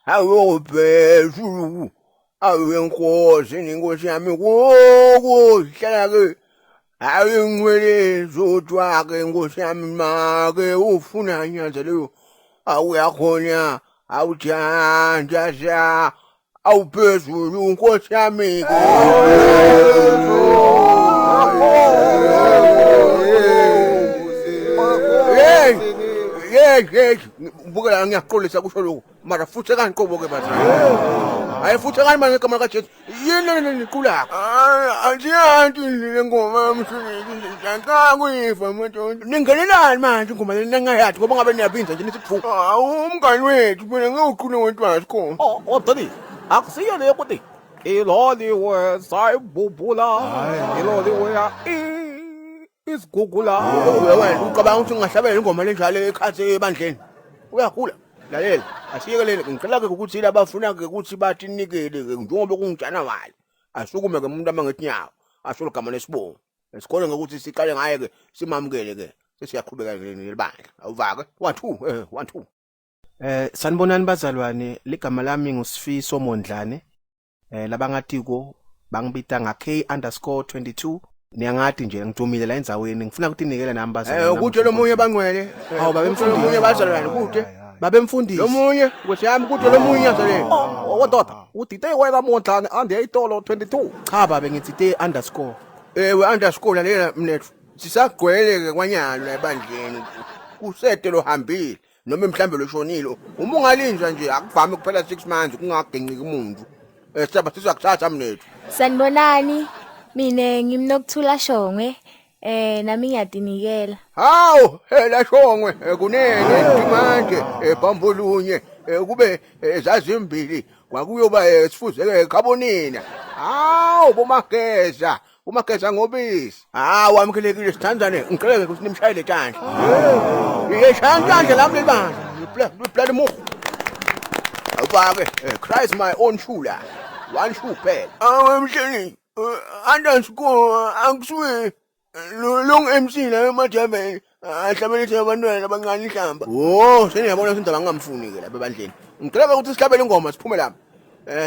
Awuyophezulu. Awu yenkosi nenkosi yami kokuhlala ke. Awu ingcwele zodwa ke nkosi yami make ufuna inyanzeleyo. Awuyakhona awuthandaza awuphezulu nkosi yami ke. Hey, hey, hey, buka la ngiyaxolisa kusho lokho. Mara futhi kanqobo ke bazali. Hayi futhi kani manje igama likaJesu. Yini le niqulako? Angiyanti le ngoma mshini. Ngikakuyiva manje. Ningenelani manje ingoma le ningayazi ngoba ngabe niyabinza nje nithi phu. Awu umngani wethu phela ngewuqhule wentwana sikhona. Oh, oh, Dani, akusiyo leyo kuti iloliwe sayibhubhula iloliwe ya isigugula. Wena ucabanga ukuthi ngingahlabela ingoma lenjalo ekhathi ebandleni? Uyagula. Lalela, asiyekelele ngicela ke ukuthi labafuna ke ukuthi batinikele ke njengoba kunguJanuary. Asukume ke umuntu amangethi nyawo, asho igama lesibongo. Esikhona ngokuthi siqale ngaye ke simamukele ke sesiyaqhubeka ke nelibandla. Awuvake 1 2 1 2. Sanibonani bazalwane, ligama lami nguSifiso Mondlane. Labangatiko bangibita nga K_22. Niyangati nje ngidumile la endzaweni, ngifuna ukutinikela nami bazalwane. Kude lomunye bangcwele. Hawu, babe mfundisi. Lomunye bazalwane kude. Babe mfundisi. Lomunye nkosi yami kude lomunye yazalwane. Oh, ndoda, udite wena Mondlane ande itolo 22. Cha babe ngithi te underscore. Ewe underscore lalela mnethu. Sisagcwele ke kwanyalo la ebandleni. Kusete lohambile noma mhlambe loshonile. Uma ungalinja nje akuvami kuphela 6 months kungagenqiki umuntu. Saba sizakuthatha mnethu. Sanibonani. Mina ngimnokuthula Shongwe. Nami ngiyadinikela. Hawu, hela Shongwe, kunene manje ebambulunye kube zazimbili kwakuyoba sifuzeke khabonina. Hawu bomageza, umageza ngobisi. Hawu amukelekile sithandzane, ngicela ke ukuthi nimshayele tandla. Yeshaya intandla lami lelibandla. Plan mu. Awufake, Christ my own shoe la. One shoe phela. Awu mhleli, underscore angisuye long MC la emajaveni ahlabelise abantwana abancane ihlamba. Oh, seniyabona ukuthi indaba ngingamfuni ke lapha ebandleni. Ngicela ukuthi sihlabele ingoma siphume lapha.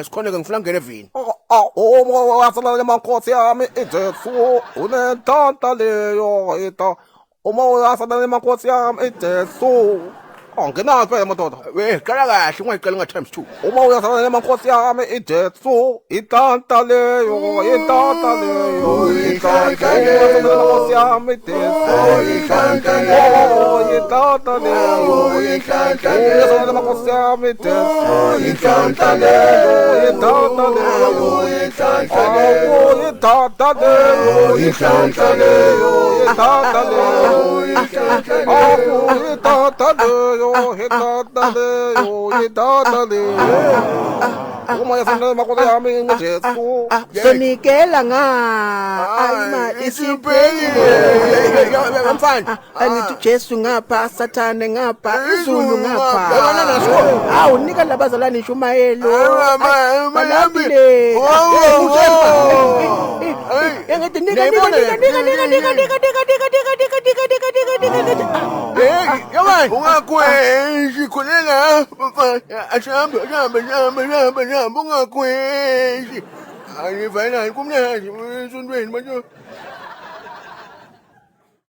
Sikhona ke ngifuna ngene evini. Oh, wasalale mankosi yami iJesu unentanta leyo ita. Uma uyasalale mankosi yami iJesu. Angenazi phela madoda. We, qala kahle ungayiqali nga times 2. Uma uyasalale mankosi yami iJesu itanta leyo itanta leyo itanta leyo mankosi yami iJesu itanta leyo itanta leyo itanta leyo mankosi yami iJesu itanta leyo itanta leyo itanta leyo itanta leyo itanta leyo itanta leyo itanta leyo itanta leyo itanta leyo Uma yasanele makosi yami nguJesu. Sonikela nga imali isiphelile. Mfana, Angithi Jesu ngapha, Sathane ngapha, izulu ngapha. Yabona naso. Hawu nika labazalwane ishumayelo. Balambile. Engithi nika nika nika nika nika nika nika nika nika nika nika nika nika nika nika nika. Hey, yabona ungakweshi kholela. Asambe, asambe, asambe, asambe, asambe ungakweshi. Angifanele kumnandi esontweni manje.